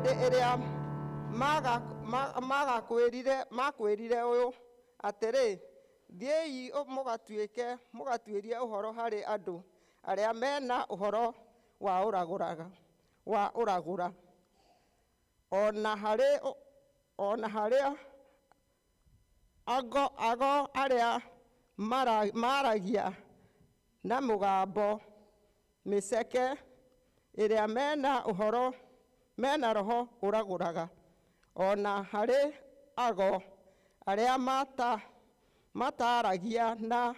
Hĩndĩ ĩrĩa makwĩrire ũũ, atĩrĩ, 'Thiĩi mũgatuĩrie ũhoro harĩ andũ arĩa me na ũhoro wa ũragũra, o na harĩ ago arĩa maragia na mũgambo mĩceke, ĩrĩa mena ũhoro mena roho ũragũraga, o na harĩ ago arĩa mataragia na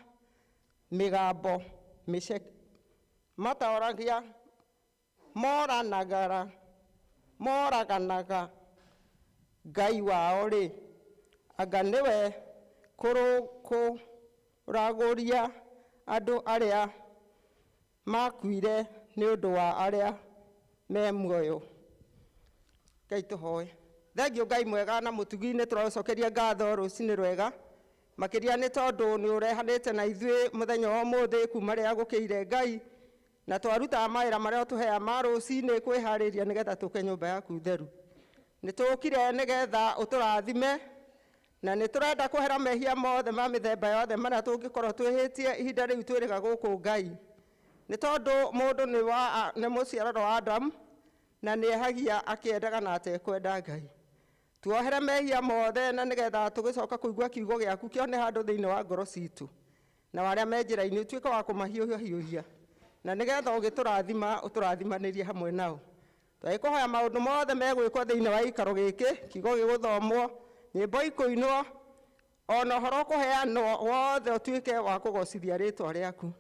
mĩgambo mĩceke, mataragia moraganaga Ngai wao-rĩ, anga nĩwe kũragũria andũ arĩa makuire nĩ ũndũ wa arĩa me muoyo? Ngai tũhoe. Thengiũ Ngai mwega na mũtugi, nĩ tũracokeria ngatho rũcinĩ rwega makĩria nĩ tondũ nĩ ũrehanĩte na ithuĩ mũthenya wa ũmũthĩ kuma rĩrĩa gũkĩire, Ngai, na twarutaga mawĩra marĩa ũtũheaga ma rũcinĩ kwĩharĩria nĩgetha tũke nyũmba yaku theru. Nĩ tũkire nĩgetha ũtũrathime, na nĩ tũrenda kwehera mehia mothe ma mĩthemba yothe marĩa tũngĩkorwo twĩhĩtie ihinda rĩu twĩrĩga gũkũ, Ngai, nĩ tondũ mũndũ nĩ mũciaroro wa Adamu na nĩ ehagia akĩendaga na atekwenda. Ngai, tuohere mehia mothe, na nĩgetha tũgĩcoka kũigua kiugo gĩaku kĩone handũ thĩinĩ wa ngoro citũ, na arĩa me njĩra-inĩ ũtuĩke wa kũmahiũhahiũhia, na nĩgetha ũgĩtũrathima ũtũrathimanĩrie hamwe nao. Twagĩkũhoya maũndũ mothe megwĩkwo thĩinĩ wa gĩikaro gĩkĩ, kiugo gĩgũthomwo, nyĩmbo ikũinwo, ona ũhoro ũkũheanwo wothe ũtuĩke wa kũgocithia rĩtwa rĩaku.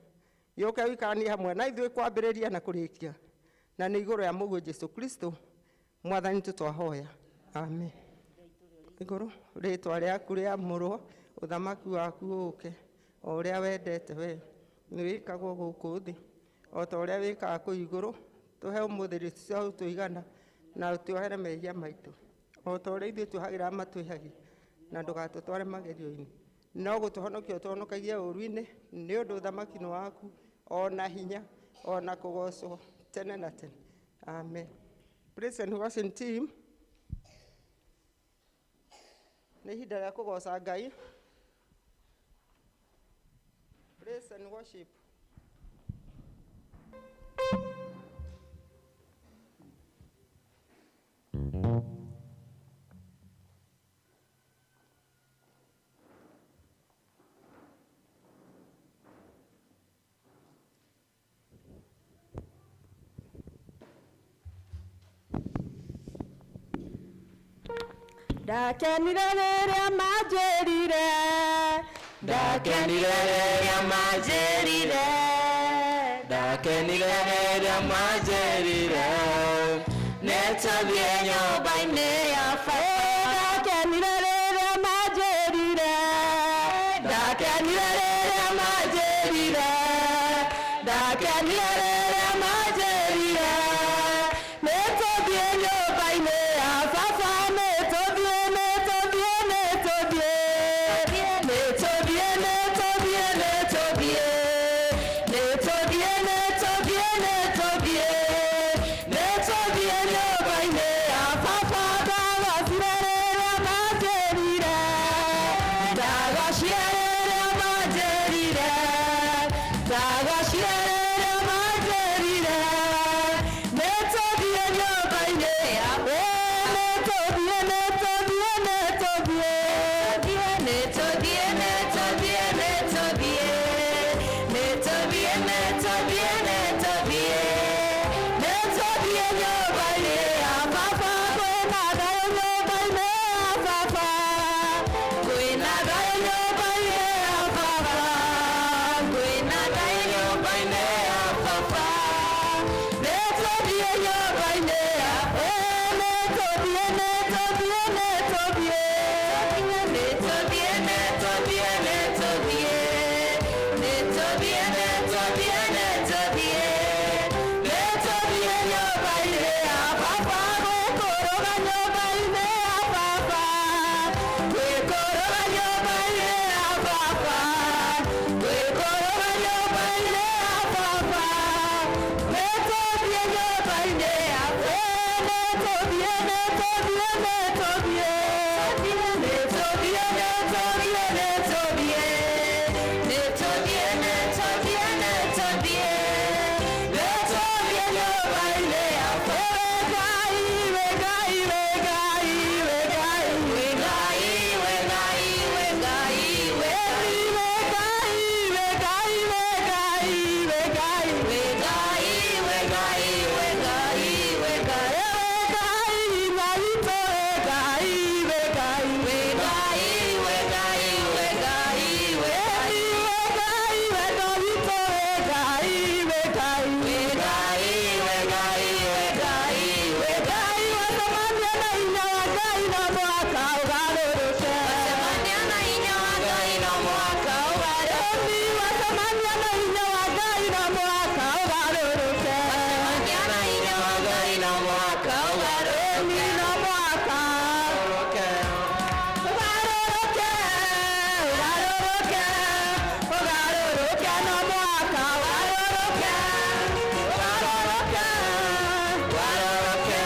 Gĩũke ũikaranie hamwe na ithuĩ kwambĩrĩria na kũrĩkia, na nĩ igũrũ ya mũguo Jesu Kristo Mwathani tũtwahoya, amen. Igũrũ rĩtwa rĩaku rĩamũrwo, ũthamaki waku ũũke, o ũrĩa wendete we nĩ wĩkagwo gũkũ thĩ o ta ũrĩa wĩkaga kũu igũrũ. Tũhe ũmũthĩ irio cia ũtũigana, na ũtuohere mehia maitũ o ta ũrĩa ithuĩ tuohagĩra arĩa matwĩhagia, na ndũgatũtware magerio-inĩ, no gũtũhonokia ũtũhonokagie ũũru-inĩ, nĩ ũndũ ũthamaki nĩ waku, o na hinya, o na kũgocwo tene na tene, amen. Praise and worship team, nĩ ihinda rĩa kũgoca Ngai. Praise and worship. Ndakenire rĩrĩa manjĩrire, Ndakenire rĩrĩa manjĩrire, ndakenire rĩrĩa manjĩrire, nĩtũthiĩ nyũmba-inĩ ya baba. Ndakenire rĩrĩa manjĩrire, ndakenire rĩrĩa manjĩrire, ndakenire rĩrĩa manjĩrire, nĩtũthiĩ nyũmba-inĩ ya baba, nĩtũthiĩ, nĩtũthiĩ, nĩtũthiĩ, nĩtũthiĩ, nĩtũthiĩ, nĩtũthiĩ, nĩtũthiĩ, nĩtũthiĩ, nĩtũthiĩ, nĩtũthiĩ nyũmba-inĩ ya baba. Ndagocire na hinya wa Ngai no mũhaka ũgarũrũke. Wacemania na hinya wa Ngai no mũhaka ũgarũrũke. Ĩni wacemania na hinya wa Ngai no mũhaka ũgarũrũke. Wacemania na hinya wa Ngai no mũhaka ũgarũrũke. Ĩni no mũhaka ũgarũrũke, ũgarũrũke, ũgarũrũke no mũhaka ũgarũrũke, ũgarũrũke, Ũgarũrũke,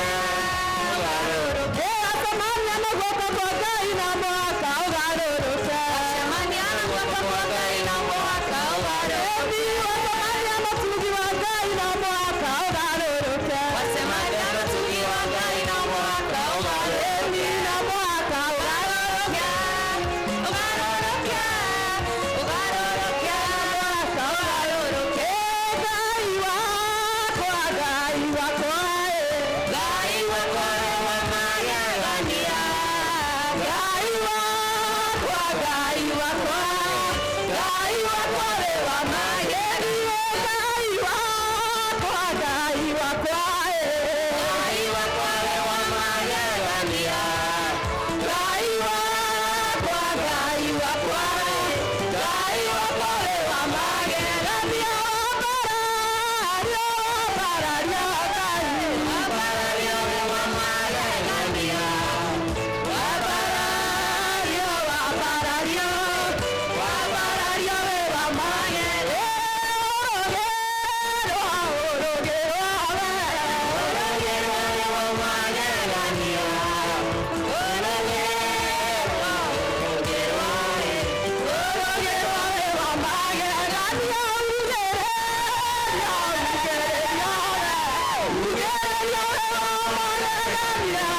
ũgarũrũke. Ĩ wacemania na guoko kwa Ngai no mũhaka ũgarũrũke. Wacemania na guoko kwa Ngai no mũhaka ũgarũrũke. Ĩni wacemania na ũtugi wa Ngai no mũhaka ũgarũrũke. Wacemania na ũtugi wa Ngai no mũhaka ũgarũrũke. Ĩni no mũhaka Ũgarũrũke, ũgarũrũke, ũgarũrũke, mũhaka ũgarũrũke. Ngai wakwa, Ngai wakwa, ĩ. Ngai wakwa wĩ wa magegania. Ngai wakwa, Ngai wakwa, Ngai wakwa wĩ wa magegania. Ngai wakwa, Ngai wakwa, ĩ. Ngai wakwa wĩ wa magegania. Ngai wakwa, Ngai wakwa, Ngai wakwa wĩ wa magegania. Wambarario, wambarario, Ngai. Wambarario wĩ wa magegania. Wambarario, wambarario, wambarario wĩ wa magegania. Ũrũgĩrwo, ũrũgĩrwo we. Ũrũgĩrwo wĩ wa magegania. Ũrũgĩrwo, ũrũgĩrwo wĩ. Ũrũgĩrwo wĩ wa magegania. Ugĩrĩria, ugĩrĩria we. Ugĩrĩria wĩ wa magegania.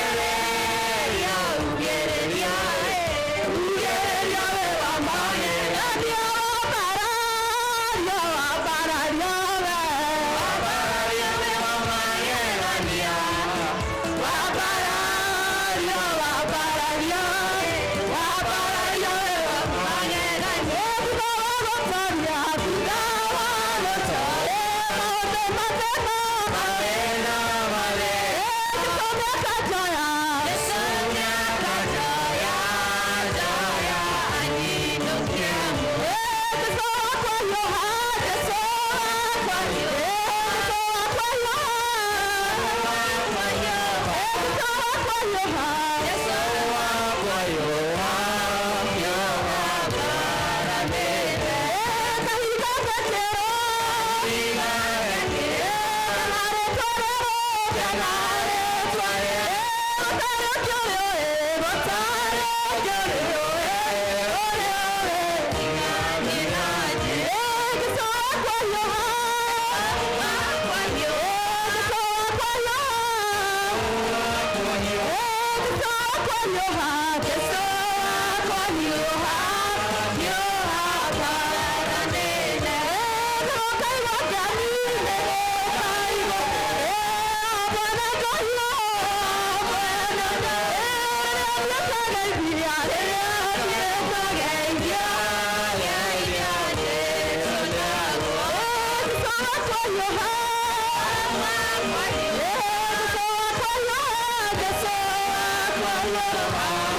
Ugĩrĩria, ugĩrĩria wĩ. Ugĩrĩria wĩ wa magegania. Wambarario, wambarario we. Wambarario wĩ wa magegania. Wambarario, wambarario, wambarario wĩ wa magegania. Thutha wa gũtoria, thutha wa gũtoria, maũndũ matemo, Mathĩna marĩa Jesũ nĩakanjoya. Jesũ nĩakanjoya, njoya anyinũkie muoyo. Jesũ wakwa hiũha, Jesũ wakwa hiũha, Jesũ wakwa hiũha, Jesũ wakwa hiũha. Jesũ wakwa hiũha, hiũha ngaramĩte. Kahinga gakĩrwo, Kahinga gakĩrwo, kana rĩtwa rĩrũ, kana rĩtwa rĩrũ. Gũtarĩ ũngĩ ũrĩ ũĩ, gũtarĩ ũngĩ ũrĩ ũĩ, ũrĩ ũĩ. Jesũ wakwa hiũha, Wakwa hiũha, Jesũ wakwa hiũha, Jesũ wakwa hiũha, Jesũ wakwa hiũha, hiũha ngaramĩte. geithia Jesũ ndagũa.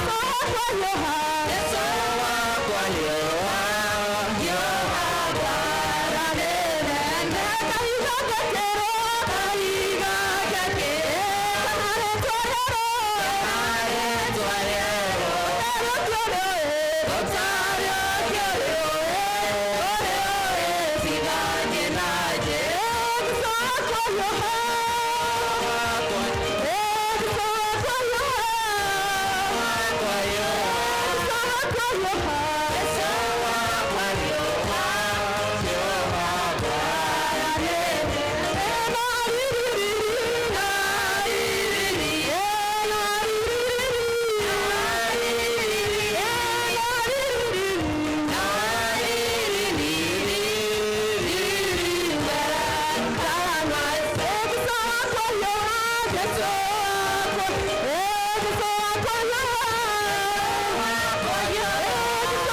Wakwa hiũha, Jesũ wakwa hiũha, hiũha ngaramĩte. Kahinga rĩtwa rĩerũ, gũtarĩ ũngĩ ũrĩ ũĩ, tiga niĩ na Jesũ. Wakwa hiũha, Jesũ wakwa hiũha, hiũha ngaramĩte. Yeah.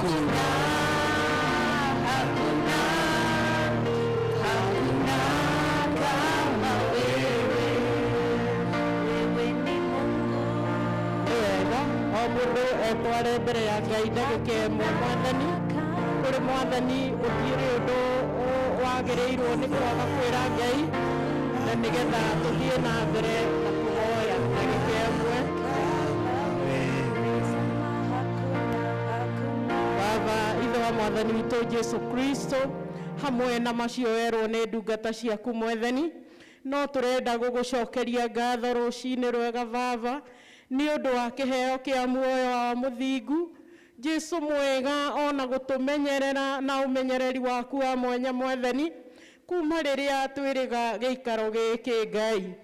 Hakuna, hakuna, hakuna kama wewe. Wewe ni Mungu. Nĩ wega o mũndũ etware mbere ya Ngai ndagĩka ĩmwe. Mwathani, kũrĩ Mwathani ũtiĩrĩ ũndũ wagĩrĩirwo nĩ kwaga kwĩra Ngai, na nĩgetha tũthiĩ na mbere na kũhoya ndagĩka ĩmwe. Baba ithe wa Mwathani witũ Jesu Kristo, hamwe na macio werwo nĩ ndungata ciaku Mwathani, no tũrenda gũgũcokeria ngatho rũcinĩ rwega Baba, nĩ ũndũ wa kĩheo kĩa muoyo wa mũthingu Jesu mwega, ona gũtũmenyerera na ũmenyereri waku wa mwanya Mwathani, kuma rĩrĩa twĩrĩga gĩikaro gĩkĩ Ngai.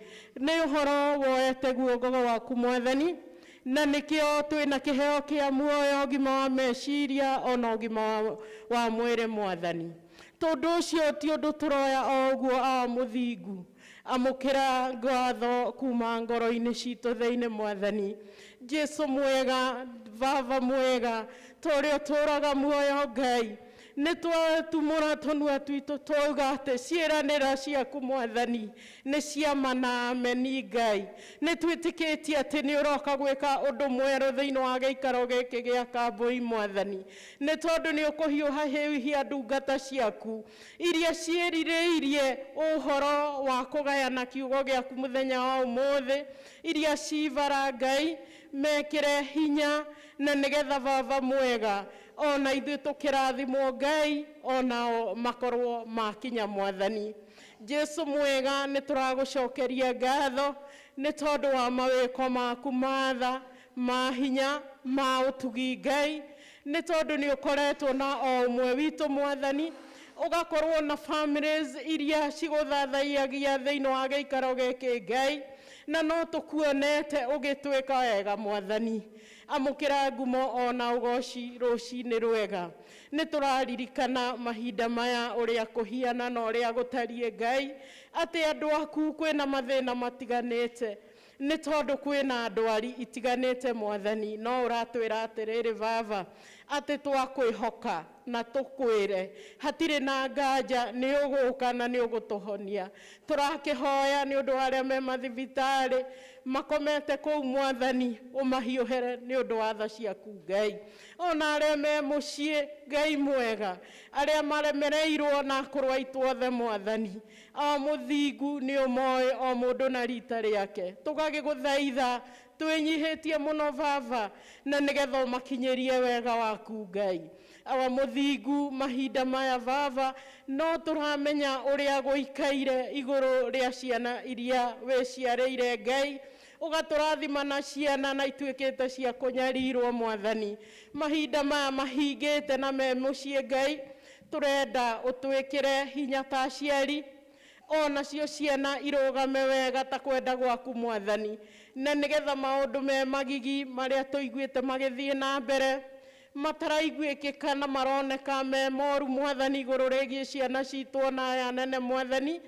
Nĩ ũhoro woete guoko gwaku Mwathani, na nĩkĩo twĩna kĩheo kĩa muoyo, ũgima wa meciria ona ũgima wa mwĩrĩ Mwathani. Tondũ ũcio ti ũndũ tũroya o ũguo a mũthingu. Amũkĩra ngatho kuma ngoro-inĩ citũ thĩinĩ Mwathani Jesu mwega, Baba mwega, ta ũrĩa ũtũũraga muoyo Ngai, nĩ twatumũra tũnua twitũ twauga atĩ ciĩranĩro ciaku Mwathani nĩ cia ma na ameni Ngai. Nĩ twĩtĩkĩtie atĩ nĩ ũroka gwĩka ũndũ mwerũ thĩinĩ wa gĩikaro gĩkĩ gĩa Kambui Mwathani, nĩ tondũ nĩ ũkũhiũha hĩhia ndungata ciaku iria ciĩrirĩirie ũhoro wa kũgayana kiugo gĩaku mũthenya wa ũmũthĩ, iria cibara Ngai mekĩre hinya, na nĩgetha Baba mwega ona ithuĩ tũkĩrathimwo Ngai, onao makorwo makinya Mwathani Jesu mwega. Nĩ tũragũcokeria ngatho nĩ tondũ wa mawĩko maku matha ma hinya ma ũtugi Ngai, nĩ tondũ nĩ ũkoretwo na o ũmwe witũ Mwathani, ũgakorwo na families iria cigũthathaiyagia thĩinĩ wa gĩikaro gĩkĩ Ngai, na no tũkuonete ũgĩtwĩka wega Mwathani. Amũkĩra ngumo ona ũgoci rũcinĩ rwega. Nĩ tũraririkana mahinda maya ũrĩa kũhiana na ũrĩa gũtariĩ Ngai, atĩ andũ aku kwĩna mathĩna matiganĩte, nĩ tondũ kwĩna ndwari itiganĩte Mwathani, no ũratwĩra atĩrĩrĩ Baba atĩ twakwĩhoka na tũkwĩre hatirĩ na nganja nĩ ũgũka na nĩ ũgũtũhonia. Tũrakĩhoya nĩ ũndũ wa arĩa me mathibitarĩ makomete kũu Mwathani, ũmahiũhere nĩ ũndũ wa tha ciaku Ngai. Ona arĩa me mũciĩ Ngai mwega, arĩa maremereirwo na akũrũ aitũ othe Mwathani, o mũthingu nĩ ũmoĩ o mũndũ na rita rĩake. Tũgagĩgũthaitha twĩnyihĩtie mũno Baba, na nĩgetha ũmakinyĩrie wega waku Ngai. Awa mũthingu, mahinda maya Baba no tũramenya ũrĩa gũikaire igũrũ rĩa ciana iria wĩciarĩire Ngai, ũgatũrathima na ciana na ituĩkĩte cia kũnyarirwo Mwathani. Mahinda maya mahingĩte na me mũciĩ Ngai, tũrenda ũtwĩkĩre hinya ta aciari, ona cio ciana irũgame wega ta kwenda gwaku Mwathani, na nĩgetha maũndũ me magigi marĩa tũiguĩte magĩthiĩ na mbere mataraiguĩkĩka na maroneka me moru Mwathani igũrũ rĩgiĩ ciana citũ ona aya nene Mwathani,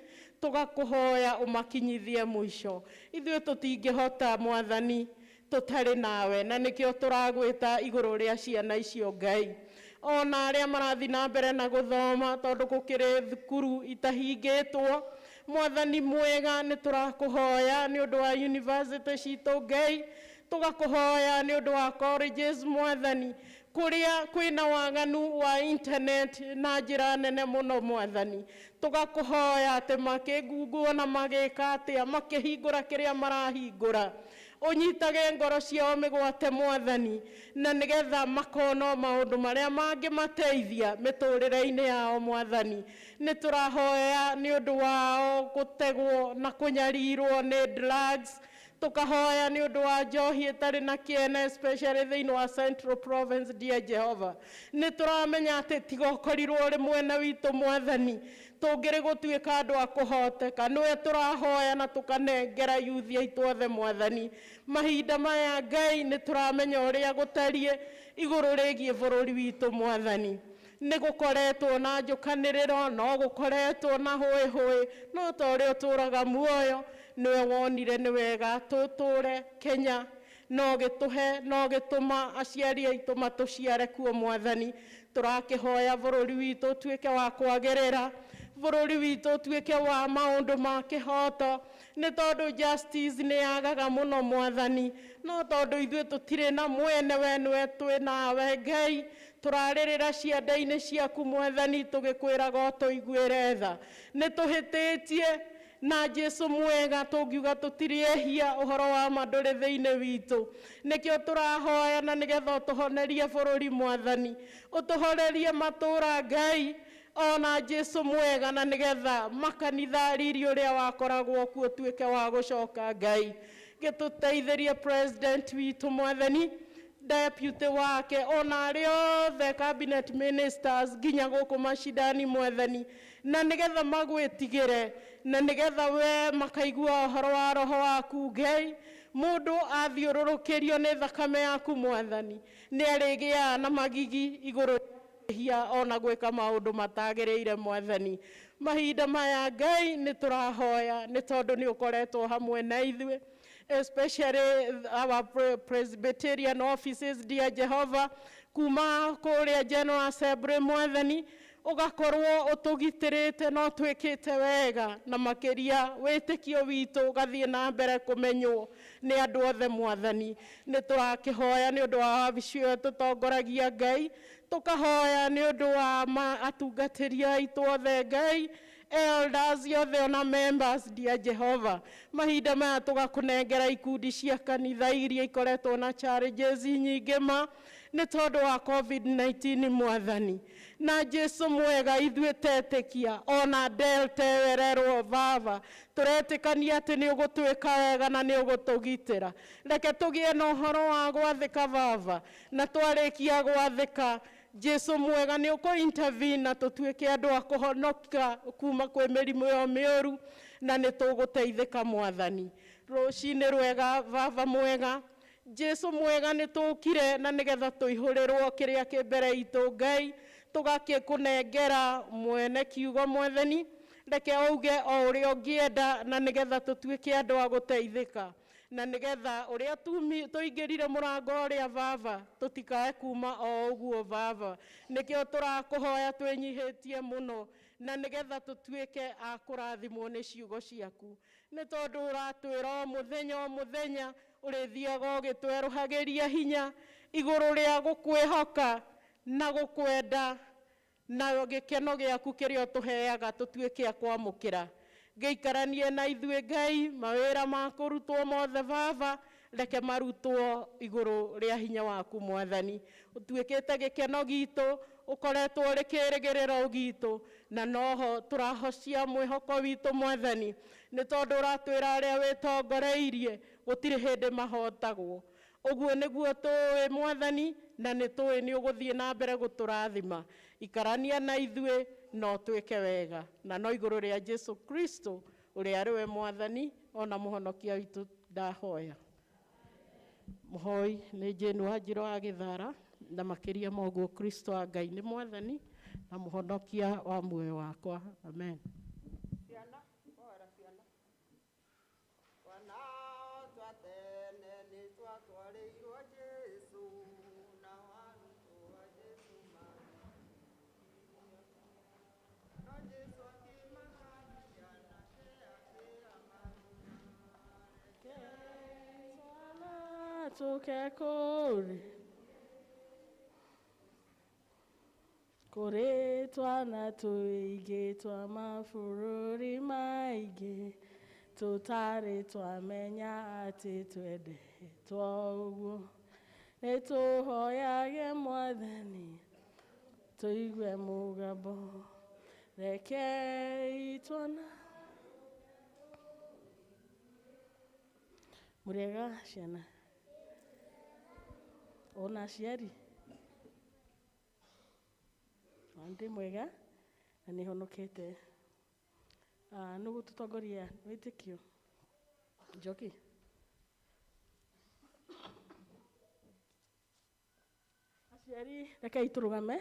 tũgakũhoya ũmakinyithie mũico. Ithuĩ tũtingĩhota Mwathani tũtarĩ nawe, na nĩkĩo tũragwĩta igũrũ rĩa ciana icio Ngai. Ona arĩa marathiĩ na mbere na gũthoma, tondũ gũkĩrĩ thukuru itahingĩtwo Mwathani mwega, nĩ tũrakũhoya nĩ ũndũ wa university citũ Ngai, tũgakũhoya nĩ ũndũ wa colleges Mwathani, kũrĩa kwĩna waganu wa internet na njĩra nene mũno Mwathani. Tũgakũhoya atĩ makĩngunguo na magĩka atĩa makĩhingũra kĩrĩa marahingũra, ũnyitage ngoro ciao mĩgwate Mwathani, na nĩgetha makona maũndũ marĩa mangĩmateithia mĩtũrĩre-inĩ yao Mwathani. Nĩ tũrahoya nĩ ũndũ wao gũtegwo na kũnyarirwo nĩ drugs, tũkahoya nĩ ũndũ wa njohi ĩtarĩ na kĩene, especially thĩinĩ wa Central Province. Dear Jehovah, nĩ tũramenya atĩ tiga ũkorirwo ũrĩ mwena witũ Mwathani, tũngĩrĩ gũtuĩka andũ a kũhoteka. Nĩwe tũrahoya na tũkanengera yuthi aitũ othe Mwathani. Mahinda maya Ngai nĩ tũramenya ũrĩa gũtariĩ igũrũ rĩgiĩ bũrũri witũ Mwathani. Nĩ gũkoretwo na njũkanĩrĩro, no gũkoretwo na hũĩhũĩ, no ta ũrĩa ũtũũraga muoyo nĩwe wonire nĩ wega tũtũũre Kenya. No gĩtũhe no gĩtũma aciari aitũ matũciare kuo mwathani. Tũrakĩhoya bũrũri witũ ũtuĩke wa kwagĩrĩra, bũrũri witũ ũtuĩke wa maũndũ ma kĩhoto, nĩ tondũ justice nĩ yagaga mũno mwathani. No tondũ ithuĩ tũtirĩ na mwene, we nĩwe twĩ nawe Ngai. Tũrarĩrĩra cianda-inĩ ciaku mwathani, tũgĩkwĩraga ũtũiguĩre tha. Nĩ tũhĩtĩtie na Jesu mwega, tũngiuga tũtirĩ ehia, ũhoro wa ma ndũrĩ thĩinĩ witũ. Nĩkĩo tũrahoya na nĩgetha ũtũhonerie bũrũri mwathani, ũtũhonerie matũũra Ngai, ona Jesu mwega, na nĩgetha makanitha riri ũrĩa wakoragwo kuo ũtuĩke wa gũcoka Ngai. Gĩtũteithĩrie president witũ mwathani, deputy wake, ona arĩa othe cabinet ministers nginya gũkũ macindani mwathani, na nĩgetha magwĩtigĩre, na nĩgetha we makaigua ũhoro wa roho waku Ngai. Mũndũ athiũrũrũkĩrio nĩ thakame yaku mwathani, nĩ arĩgĩaga na magigi igũrũ hia ona gwĩka maũndũ matagĩrĩire mwathani. Mahinda maya Ngai nĩ tũrahoya, nĩ tondũ nĩ ũkoretwo hamwe na ithuĩ, especially our Presbyterian offices, dear Jehovah, kuma kũrĩa General Assembly mwathani, ũgakorwo ũtũgitĩrĩte na ũtwĩkĩte wega, na makĩria wĩtĩkio witũ ũgathiĩ na mbere kũmenywo nĩ andũ othe mwathani. Nĩ tũrakĩhoya nĩ ũndũ wa wabici ĩyo tũtongoragia Ngai, tũkahoya nĩ ũndũ wa atungatĩri aitũ othe Ngai, elders othe ona members, dear Jehovah. Mahinda maya tũgakũnengera ikundi cia kanitha iria ikoretwo na challenges nyingĩ ma nĩ tondũ wa COVID-19 mwathani. Na Jesu mwega, ithuĩ tetĩkia ona Delta ĩrerwo baba, tũretĩkania atĩ nĩ ũgũtwĩka wega na nĩ ũgũtũgitĩra. Reke tũgĩe na ũhoro wa gwathĩka baba, na twarĩkia gwathĩka Jesu mwega nĩ ũkũ intervene na tũtuĩke andũ a kũhonoka kuma kwĩ mĩrimũ ĩyo mĩũru, na nĩ tũgũteithĩka mwathani. Rũcinĩ rwega baba mwega, Jesu mwega, nĩ tũkire na nĩgetha tũihũrĩrwo kĩrĩa kĩ mbere itũ Ngai, tũgakĩkũnengera mwene kiugo mwathani. Reke auge o ũrĩa ũngĩenda, na nĩgetha tũtuĩke andũ a gũteithĩka, na nĩgetha ũrĩa tũingĩrire mũrango ũrĩa baba, tũtikae kuma o ũguo baba. Nĩkĩo tũrakũhoya twĩnyihĩtie mũno, na nĩgetha tũtuĩke a kũrathimwo nĩ ciugo ciaku, nĩ tondũ ũratwĩra o mũthenya o mũthenya ũrĩthiaga ũgĩtwerũhagĩria hinya igũrũ rĩa gũkwĩhoka na gũkwenda, na gĩkeno gĩaku kĩrĩa ũtũheaga tũtuĩke a kwamũkĩra. Gĩikaranie na ithuĩ Ngai, mawĩra ma kũrutwo mothe baba, reke marutwo igũrũ rĩa hinya waku mwathani. Ũtuĩkĩte gĩkeno gitũ, ũkoretwo ũrĩ kĩĩrĩgĩrĩro gitũ, na noho tũrahocia mwĩhoko witũ mwathani, nĩ tondũ ũratwĩra arĩa wĩtongoreirie gũtirĩ hĩndĩ mahotagwo. Ũguo nĩguo tũĩ mwathani, na nĩ tũĩ nĩ ũgũthiĩ na mbere gũtũrathima. Ikarania na ithuĩ no twĩke wega, na no igũrũ rĩa Jesu Kristo ũrĩa arĩ we mwathani ona mũhonokia witũ ndahoya. Mũhoi nĩ Jane Wanjirũ wa Gĩthara, na makĩria ma ũguo Kristo wa Ngai nĩ mwathani na mũhonokia wa muoyo wakwa. Amen. Ciana, hoera ciana. Twana twa tene nĩ twatwarĩirwo Jesu, nao arutwo a Jesu magĩkinyia. No Jesu akĩmakaania nake akĩra marũma, Rekei twana tũke kũrĩ kũrĩ twana tũingĩ twa mabũrũri maingĩ, tũtarĩ twamenya atĩ twendetwo ũguo. Nĩ tũhoyage mwathani tũigue mũgambo, rekei twana. Mũrĩega ciana ona aciari? Ndĩ mwega na nĩ honokete. Nũ gũtũtongoria wĩtĩkio? Njoki. Aciari, rekei tũrũgame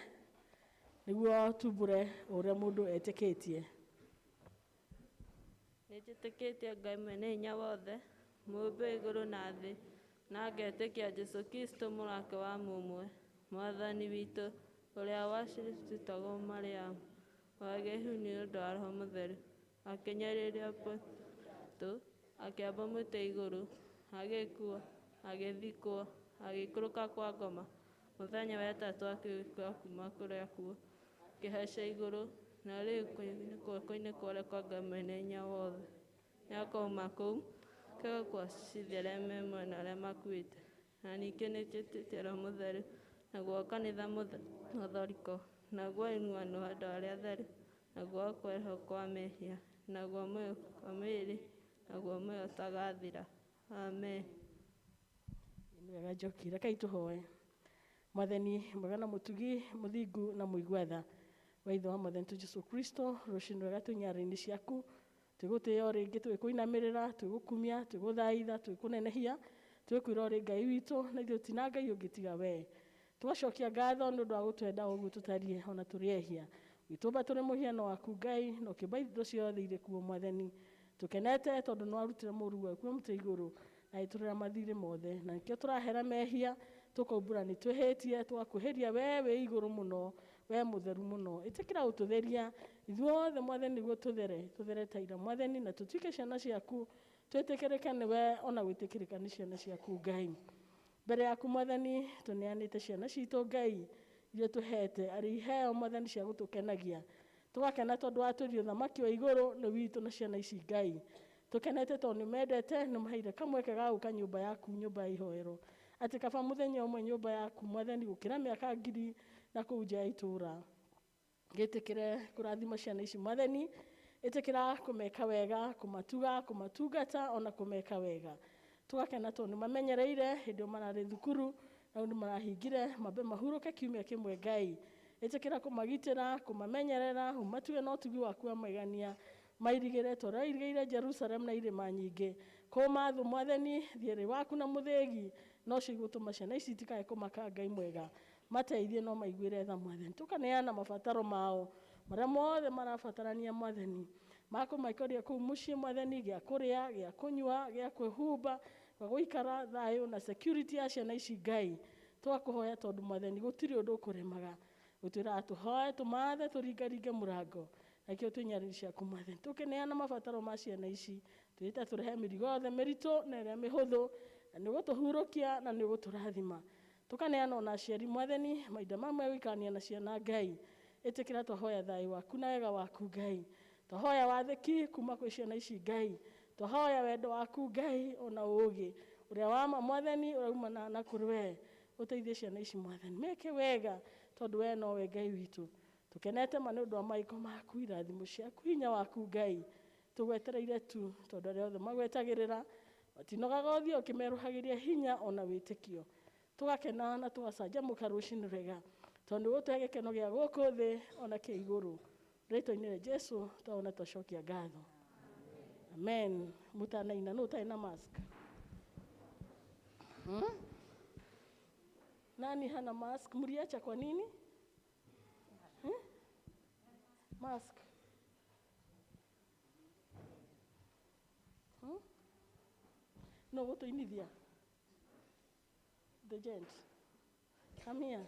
nĩguo tumbũre ũrĩa mũndũ etĩkĩtie. Nĩ njĩtĩkĩtie Ngai mwene hinya wothe, mũũmbi wa igũrũ na thĩ, Na ngetĩkia Jesũ Kristo mũrake wa mũmwe, Mwathani witũ, ũrĩa waciarĩtwo Mariamu, wagĩihu nĩ ũndũ wa Roho Mũtheru, akĩnyariirwo Ponto, akĩambwo mũtĩ igũrũ, agĩkua, agĩthikwo, agĩikũrũka kwa ngoma, mũthenya wa ĩtatũ akĩriũka kuuma kũrĩ akuũ, akĩhaica igũrũ, na rĩu guoko-inĩ kwa ũrĩo kwa Ngai Mwene-Hinya-Wothe. Nĩakoima kũu oke gũcirithia arĩa me muoyo na arĩa makuĩte. Na ningĩ nĩnjĩtĩkĩtie Roho Mũtheru, naguo kanitha Mũtholiko, naguo ũiguano wa andũ arĩa atheru, naguo kuoherwo kwa mehia, naguo muoyo wa mwĩrĩ, naguo muoyo ũtagathira. Amen. Nĩ wega Njoki, rekei tũhoe. Mwathani mwega na mũtugi, mũthingu na mũigua tha wa Ithe wa Mwathani witũ Jesũ Kristo, rũcinĩ rwega twĩ nyarĩrĩ-inĩ ciaku, twĩgũtĩĩa o rĩngĩ, twĩkũinamĩrĩra, twĩgũkumia, twĩgũthaitha, twĩkũnenehia, twĩkwĩra ũrĩ Ngai witũ, na ithuĩ tũtina Ngai ũngĩ tiga we. Tũgacokia ngatho nĩ ũndũ wa gũtwenda o ũguo tũtariĩ ona tũrĩ ehia. Ũgĩtũmba tũrĩ mũhiano waku Ngai, na ũkĩũmba indo ciothe irĩ kuo Mwathani. Tũkenete tondũ nĩ warutire mũrũguo akuo mũtĩ igũrũ, na agĩtũrĩra mathirĩ mothe. Na nĩkĩo tũrahera mehia, tũkaumbũra nĩ twĩhĩtie, tũgakwĩhĩria we wĩ igũrũ mũno, we mũtheru mũno. Ĩtĩkĩra gũtũtheria ithuothe Mwathani nĩguo tũthere, tũthere ta ira Mwathani, na tũtuĩke ciana ciaku, twĩtĩkĩrĩke nĩwe ona gwĩtĩkĩrĩka nĩ ciana ciaku Ngai. Mbere yaku Mwathani tũneanĩte ciana citũ Ngai, iria tũhete arĩ iheo Mwathani cia gũtũkenagia. Tũgakena tondũ watwĩrire ũthamaki wa igũrũ nĩ witũ na ciana ici Ngai. Tũkenete tondũ nĩ mendete, nĩ maheire kamweke ga gũka nyũmba yaku, nyũmba ya ihoero. Atĩ kaba mũthenya ũmwe nyũmba yaku Mwathani gũkĩra mĩaka ngiri na kũu nja ya itũũra. Gĩtĩkĩre kũrathima ciana ici Mwathani, ĩtĩkĩra kũmeka wega, kũmatuga, kũmatungata ona kũmeka wega. Tũgakena tondũ nĩ mamenyereire hĩndĩ ĩyo mararĩ thukuru, na rĩu nĩ marahingire, mambe mahurũke kiumia kĩmwe Ngai. Ĩtĩkĩra kũmagitĩra, kũmamenyerera, ũmatuge na ũtugi waku wa magegania, mairigĩre ta ũrĩa wairigĩire Jerusalem na irĩma nyingĩ. Kũma thũ Mwathani, thiĩrĩ waku na mũthĩgi, no cio igũtũma ciana ici itikae kũmaka Ngai mwega. Mateithie no maiguĩre tha Mwathani. Tũkaneana mabataro mao, marĩa mothe marabatarania Mwathani. Makũmaikũria kũu mũciĩ Mwathani, gĩa kũrĩa, gĩa kũnyua, gĩa kwĩhumba, gĩa gũikara, thayũ na security ya ciana ici Ngai. Tũgakũhoya tondũ Mwathani gũtirĩ ũndũ ũkũremaga. Gũtwĩraga tũhoe, tũmathe, tũringaringe mũrango. Nakĩo twĩ nyarĩrĩ ciaku Mwathani. Tũkĩneana mabataro ma ciana ici, twĩrĩte tũrehe mĩrigo yothe mĩritũ na ĩrĩa mĩhũthũ, na nĩ ũgũtũhurũkia na nĩ ũgũtũrathima. Tũkaneana ona aciari Mwathani, mahinda mamwe gũikarania na ciana Ngai. Ĩtĩkĩra twahoya thayũ waku na wega waku Ngai. Twahoya wathĩki kuma kwĩ ciana ici Ngai. Twahoya wendo waku Ngai ona ũũgĩ ũrĩa wa ma Mwathani ũraumana na kũrĩ we. Ũteithie ciana ici Mwathani, meke wega tondũ we nowe Ngai witũ. Tũkenete ma nĩ ũndũ wa maiko maku, irathimo ciaku, hinya waku Ngai. Tũgwetereire tu tondũ arĩa othe magwetagĩrĩra matinogaga ũthiĩ ũkĩmerũhagĩria hinya ona wĩtĩkio. Tũgakena na tũgacanjamũka rũcinĩ rwega tondũ nĩ ũgũtũhe gĩkeno gĩa gũkũ thĩ ona kĩa igũrũ. Rĩtwa-inĩ rĩa Jesũ twawona twacokia ngatho. Amen. Mũtanaina nũ ũtarĩ na mask? Nani hana mask? Mliacha kwa nini? Mask. No gũtũinithia. The gent. Come here.